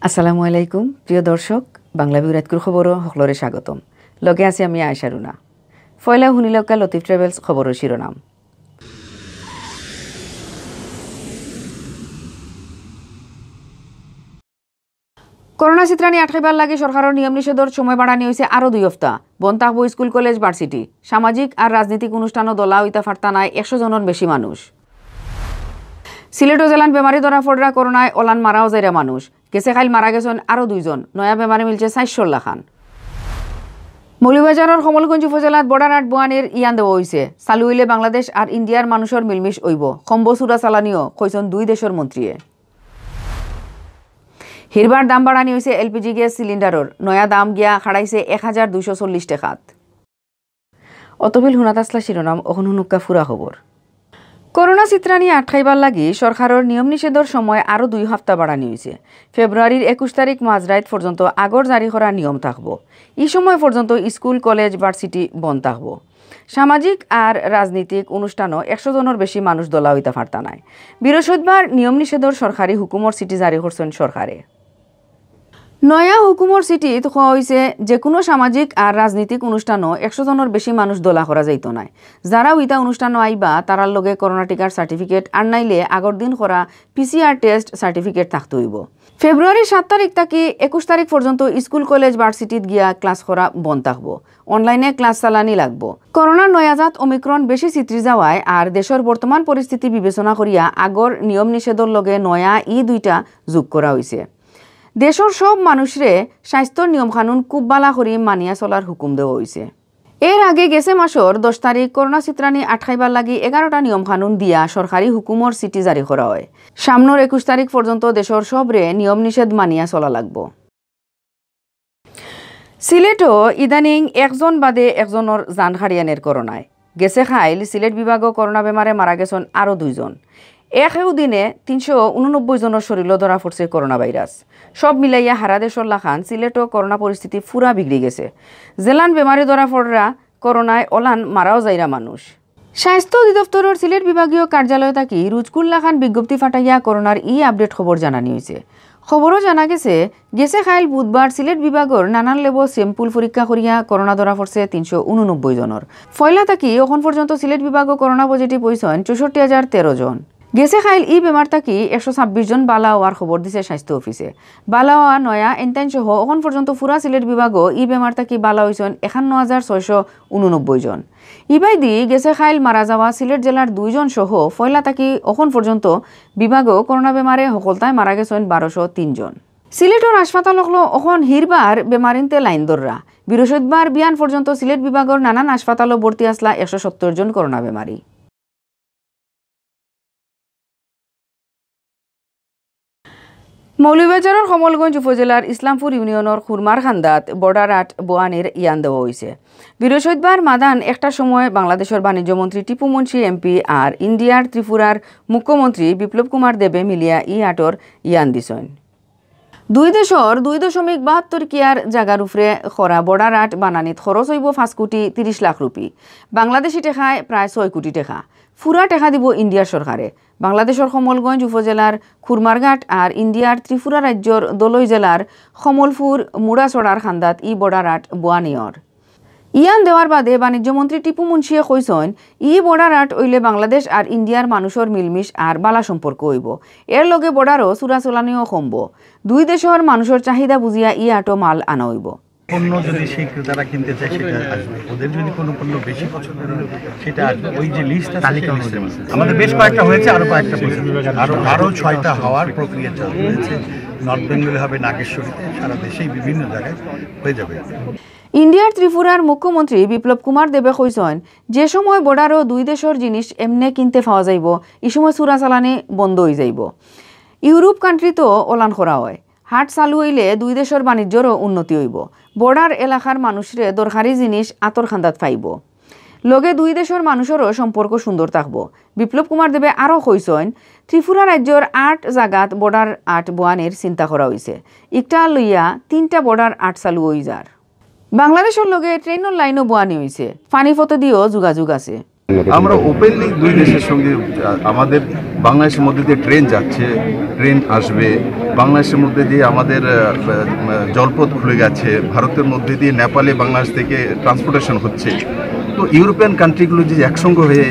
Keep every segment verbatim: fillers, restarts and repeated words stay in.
আসসালামু আলাইকুম, প্রিয় দর্শক, বাংলা বিউ রাইতকুর খবরো হকলরে স্বাগতম। লগে আছি আমি আয়েশা রুনা। পয়লা হুনিলাউক্কা লতিফ ট্রাভেলস খবরর শিরোনাম। করোনা ছিতরানি আটকাইবার লাগি সরকারর নিয়ম নিষেধর সময় বাড়ানি অইছে আরো দুই হপ্তা। বন্ধ থাকবো স্কুল, কলেজ, ভার্সিটি। সামাজিক আর রাজনৈতিক অনুষ্ঠানো দলা অইতা পারতা নায় একশো জনর বেশি মানুষ। সিলেটো যেলান বেমারি ধরা পড়রা করোনায়, অলান মারাও যাইরা মানুষ। গেছে কাইল মারা গেছইন আরো দুইজন। নয়া বেমারি মিলছে চাইরশোর লাখান। মৌলভীবাজারর কমলগঞ্জ উপজেলাত বর্ডার হাট বুয়ানির ইয়ান দেওয়া অইছে। চালু অইলে বাংলাদেশ আর ইন্ডিয়ার মানুষর মিলমিশ অইবো। কমবো চুরা চালানিও, কইছইন দুই দেশর মন্ত্রীয়ে। হিরবার দাম বাড়ানি অইছে এলপিজি গ্যাস সিলিন্ডারর। নয়া দাম গিয়া খাড়াইছে এক হাজার দুইশো চল্লিশ টেকাত। অতবিল হুনাত আছলা শিরোনাম, অখন হুনুক্কা ফুরা খবর। করোনা ছিতরানি আটকাইবার লাগি সরকারর নিয়ম নিষেধর সময় আরো দুই হপ্তা বাড়ানি অইছে। ফেব্রুয়ারির একুশ তারিখ মাঝরাইত পর্যন্ত আগর জারি করা নিয়ম থাকবো। ই সময় পর্যন্ত স্কুল, কলেজ, ভার্সিটি বন্ধ থাকবো। সামাজিক আর রাজনৈতিক অনুষ্ঠানো একশো জনর বেশি মানুষ দলা অইতা পারতা নায়। বৃহস্পতিবার নিয়ম নিষেধর সরকারি হুকুমর চিঠি জারি করছইন সরকারে। নয়া হুকুমর চিঠিত কওয়া অইছে, যেকুনু সামাজিক আর রাজনৈতিক অনুষ্ঠানো একশো জনর বেশি মানুষ দলা করা যাইতো নায়। যারা অইতা অনুষ্ঠানো আইবা, তারার লগে করোনা টিকার সার্টিফিকেট আর নাইলে আগর দিন করা পিসিআর টেস্ট সার্টিফিকেট থাকতে অইবো। ফেব্রুয়ারির সাত তারিখ থাকি একুশ তারিখ পর্যন্ত স্কুল, কলেজ, ভার্সিটিত গিয়া ক্লাস করা বন্ধ থাকবো। অনলাইনে ক্লাস চালানি লাগবো। করোনার নয়া জাত ওমিক্রন বেশি ছিতরি যাওয়ায় আর দেশর বর্তমান পরিস্থিতি বিবেচনা করিয়া আগর নিয়ম নিষেধর লগে নয়া ই দুইটা যোগ করা অইছে। দেশর সব মানুষরে স্বাস্থ্যর নিয়ম কানুন খুব বালা করি মানিয়া চলার হুকুম দেওয়া অইছে। এর আগে গেছে মাসর দশ তারিখ করোনা ছিতরানি আটকাইবার লাগি এগারোটা নিয়ম কানুন দিয়া সরকারি হুকুমর চিঠি জারি করা অয়। সামনর একুশ তারিখ পর্যন্ত দেশর সবরে নিয়ম নিষেধ মানিয়া চলা লাগবো। সিলেটো ইদানিং একজন বাদে একজনর জান হারিয়ানের করোনায়। গেছে কাইল সিলেট বিভাগো করোনা বেমারে মারা গেছইন আরো দুইজন। একেউ দিনে তিনশো ঊননব্বই জনর শরীলো ধরা পড়ছে করোনা ভাইরাস। সব মিলাইয়া হারা দেশর লাখান সিলেটো করোনা পরিস্থিতি ফুরা বিগড়ি গেছে। যেলান বেমারি ধরা পড়রা করোনায়, অলান মারাও যাইরা মানুষ। স্বাস্থ্য অধিদপ্তরর সিলেট বিভাগীয় কার্যালয় থাকি রুজকুর লাখান বিজ্ঞপ্তি ফাটাইয়া করোনার ই আপডেট খবর জানানি অইছে। খবরো জানা গেছে, গেছে কাইল বুধবার সিলেট বিভাগর নানান লেবো স্যাম্পল পরীক্ষা করিয়া করোনা ধরা পড়ছে তিনশো ঊননব্বই জনর। পয়লা থাকি অখন পর্যন্ত সিলেট বিভাগো করোনা পজিটিভ অইছইন চৌষট্টি হাজার তেরো জন। গেছে কাইল ই বেমার থাকি একশো ছাব্বিশ জন বালা অওয়ার খবর দিছে স্বাস্থ্য অফিসে। বালা অওয়া নয়া এনতাইন সহ অখন পর্যন্ত ফুরা সিলেট বিভাগো ই বেমার থাকি বালা অইছইন একান্ন হাজার ছয়শো ঊননব্বই জন। ইবায়দি গেছে কাইল মারা যাওয়া সিলেট জেলার দুইজন সহ পয়লা থাকি অখন পর্যন্ত বিভাগো করোনা বেমারে হকলতায় মারা গেছইন বারোশো তিন জন। সিলেটর হাসপাতাল অকলো অখন হিরবার বেমারিন্তে লাইন ধররা। বৃহস্পতিবার বিয়ান পর্যন্ত সিলেট বিভাগর নানান হাসপাতালো ভর্তি আছলা একশো সত্তর জন করোনা বেমারি। মৌলভীবাজারর কমলগঞ্জ উপজেলার ইসলামপুর ইউনিয়নর খুরমার খান্দাত বর্ডার হাট বুয়ানির ইয়ান দেওয়া অইছে। বৃহস্পতিবার মাদান একটার সময় বাংলাদেশর বাণিজ্য মন্ত্রী টিপু মুন্সি এমপি আর ইন্ডিয়ার ত্রিপুরার মুখ্যমন্ত্রী বিপ্লব কুমার দেবে মিলিয়া ই হাটর ইয়ান দিছইন। দুই দেশর দুই দশমিক বাহাত্তর কিয়ার জাগার উপরে করা বর্ডার হাট বানানিত খরচ অইবো পাঁচ কোটি তিরিশ লাখ রুপি, বাংলাদেশি টেকায় প্রায় ছয় কোটি টেকা। ফুরা টেকা দিবো ইন্ডিয়ার সরকারে। বাংলাদেশর কমলগঞ্জ উপজেলার খুরমারঘাট আর ইন্ডিয়ার ত্রিপুরা রাজ্যর দলই জেলার কমলপুর মুড়াছড়ার খান্দাত ই বর্ডার হাট বুয়ানি অর। ইয়ান দেওয়ার বাদে বাণিজ্য মন্ত্রী টিপু মুন্সিয়ে কইছইন, ই বর্ডার হাট অইলে বাংলাদেশ আর ইন্ডিয়ার মানুষর মিলমিশ আর বালা সম্পর্ক অইবো। এর লগে বর্ডারো চুরাচালানিও কমবো। দুই দেশর মানুষর চাহিদা বুঝিয়া ই হাটো মাল আনা অইবো। পণ্য যদি সেই ক্রেতারা কিনতে চায়, সেটা আসবে। ওদের যদি কোনো পণ্য বেশি পছন্দ হয়, সেটা আসবে। ওই যে লিস্ট আছে, তালিকা সেই লিস্টের মধ্যে। আমাদের বেশ কয়েকটা হয়েছে, আরো কয়েকটা হয়েছে। আরো, আরো ছয়টা হওয়ার প্রক্রিয়া চলছে। নর্থ বেঙ্গলে হবে, নাগেশ্বরীতে, সারা দেশেই বিভিন্ন জায়গায় হয়ে যাবে। ইন্ডিয়ার ত্রিপুরার মুখ্যমন্ত্রী বিপ্লব কুমার দেবে কইছইন, যে সময় বর্ডারো দুই দেশর জিনিস এমনে কিনতে পাওয়া যাইবো, ই সময় চুরাচালানি বন্ধ অই যাইবো। ইউরোপ কান্ট্রিতো অলান করা অয়। হাট চালু অইলে দুই দেশর বাণিজ্যরও উন্নতি অইবো। বর্ডার এলাকার মানুষরে দরকারি জিনিস আতর খান্দাত পাইবো। লগে দুই দেশর মানুষরও সম্পর্ক সুন্দর থাকবো। বিপ্লব কুমার দেবে আরও কইছইন, ত্রিপুরা রাজ্যর আট জাগাত বর্ডার হাট বুয়ানির চিন্তা করা অইছে। ইকটা লইয়া তিনটা বর্ডার হাট চালু অই যার। বাংলাদেশর লগে ট্রেনর লাইনও বুয়ানি অইছে, পানিপথে দিয়েও যোগাযোগ আছে। আমরা ওপেনলি দুই দেশের সঙ্গে, আহ, আমাদের বাংলাদেশের মধ্যে দিয়ে ট্রেন যাচ্ছে, ট্রেন আসবে, বাংলাদেশের মধ্যে দিয়ে আমাদের আহ, আহ, জলপথ খুলে গেছে, ভারতের মধ্যে দিয়ে নেপালে বাংলাদেশ থেকে ট্রান্সপোর্টেশন হচ্ছে। তো ইউরোপিয়ান কান্ট্রিগুলো যে একসঙ্গে হয়ে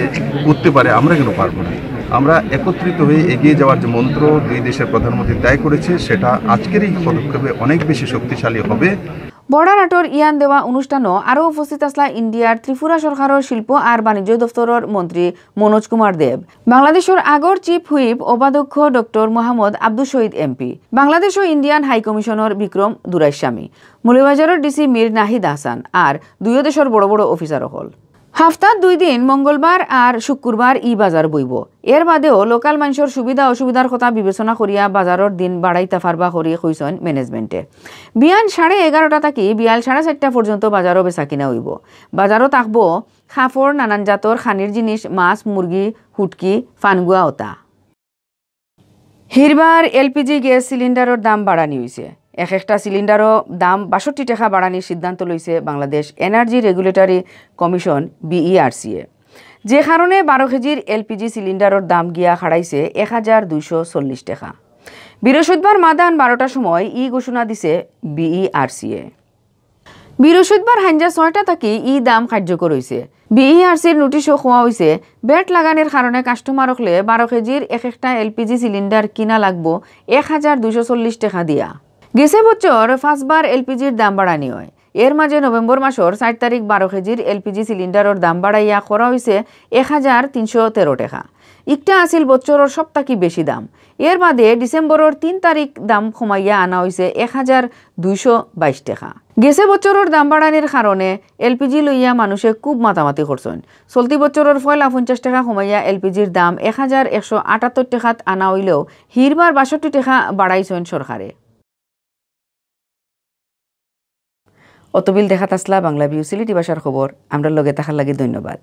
করতে পারে, আমরা কেন পারবো না? আমরা একত্রিত হয়ে এগিয়ে যাওয়ার যে মন্ত্র দুই দেশের প্রধানমন্ত্রী তয় করেছে, সেটা আজকের এই পদক্ষেপে অনেক বেশি শক্তিশালী হবে। বর্ডার হাটর ইয়ান দেওয়া অনুষ্ঠানো আরও উপস্থিত আছলা ইন্ডিয়ার ত্রিপুরা সরকারর শিল্প আর বাণিজ্য দপ্তরর মন্ত্রী মনোজ কুমার দেব, বাংলাদেশর আগর চিফ হুইপ উপাধ্যক্ষ ডক্টর মোহাম্মদ আব্দুস শহীদ এমপি, বাংলাদেশ ও ইন্ডিয়ান হাই কমিশনর বিক্রম দুরাইস্বামী, মৌলভীবাজারর ডিসি মীর নাহিদ আহসান আর দুইও দেশর বড় বড় অফিসার অকল। হাফতাত দুই দিন মঙ্গলবার আর শুক্রবার ই বাজার বইব। এর বাদেও লোকাল মানষর সুবিধা অসুবিধার কথা বিবেচনা করিয়া বাজারর দিন বাড়াইতা পারবা করি কইছইন ম্যানেজমেন্টে। বিয়ান সাড়ে এগারোটা থাকি বিয়াল সাড়ে চারটা পর্যন্ত বাজারও বেচাকিনা অইব। বাজারও থাকবো কাপড়, নানান জাতর খানির জিনিস, মাছ, মুরগি, হুটকি, ফানগুয়া অতা। হিরবার এলপিজি গ্যাস সিলিন্ডারর দাম বাড়ানি অইছে। এক একটা সিলিন্ডারও দাম বাষট্টি টেকা বাড়ানির সিদ্ধান্ত লইছে বাংলাদেশ এনার্জি রেগুলেটরি কমিশন, বিইআরসিএ। যে কারণে বারো কেজির এলপিজি সিলিন্ডারর দাম গিয়া খাড়াইছে এক হাজার দুইশো চল্লিশ টেকা। বৃহস্পতিবার মাদান বারোটার সময় ই ঘোষণা দিছে বিইআরসিএ। বৃহস্পতিবার হাইঞ্জা ছয়টা থাকি ই দাম কার্যকর অইছে। বিইআরসির নোটিশও কওয়া অইছে, ভ্যাট লাগানির কারণে কাস্টমার অকলে বারো কেজির এক একটা এলপিজি সিলিন্ডার কিনা লাগবো এক হাজার দুইশো চল্লিশ টেকা দিয়া। গেছে বছর পাঁচবার এলপিজির দাম বাড়ানি অয়। এর মাঝে নভেম্বর মাসর চার তারিখ বারো কেজির এলপিজি সিলিন্ডারর দাম বাড়াইয়া করা অইছে এক হাজার তিনশো তেরো টেকা। ইকটা আছিল বছরর সব থাকি বেশি দাম। এর বাদে ডিসেম্বরর তিন তারিখ দাম কমাইয়া আনা অইছে এক হাজার দুইশো বাইশ টেকা। গেছে বছরর দাম বাড়ানির কারণে এলপিজি লইয়া মানুষে খুব মাতামাতি করছইন। চলতি বছরর পয়লা পঞ্চাশ টেকা কমাইয়া এলপিজির দাম এক হাজার একশো আটাত্তর টেকাত আনা অইলেও হিরবার বাষট্টি টেকা বাড়াইছইন সরকারে। অতবিল দেখাত আছলা বাংলা ভিউ সিলেটি ভাষার খবর। আমরার লগে থাকার লাগি ধন্যবাদ।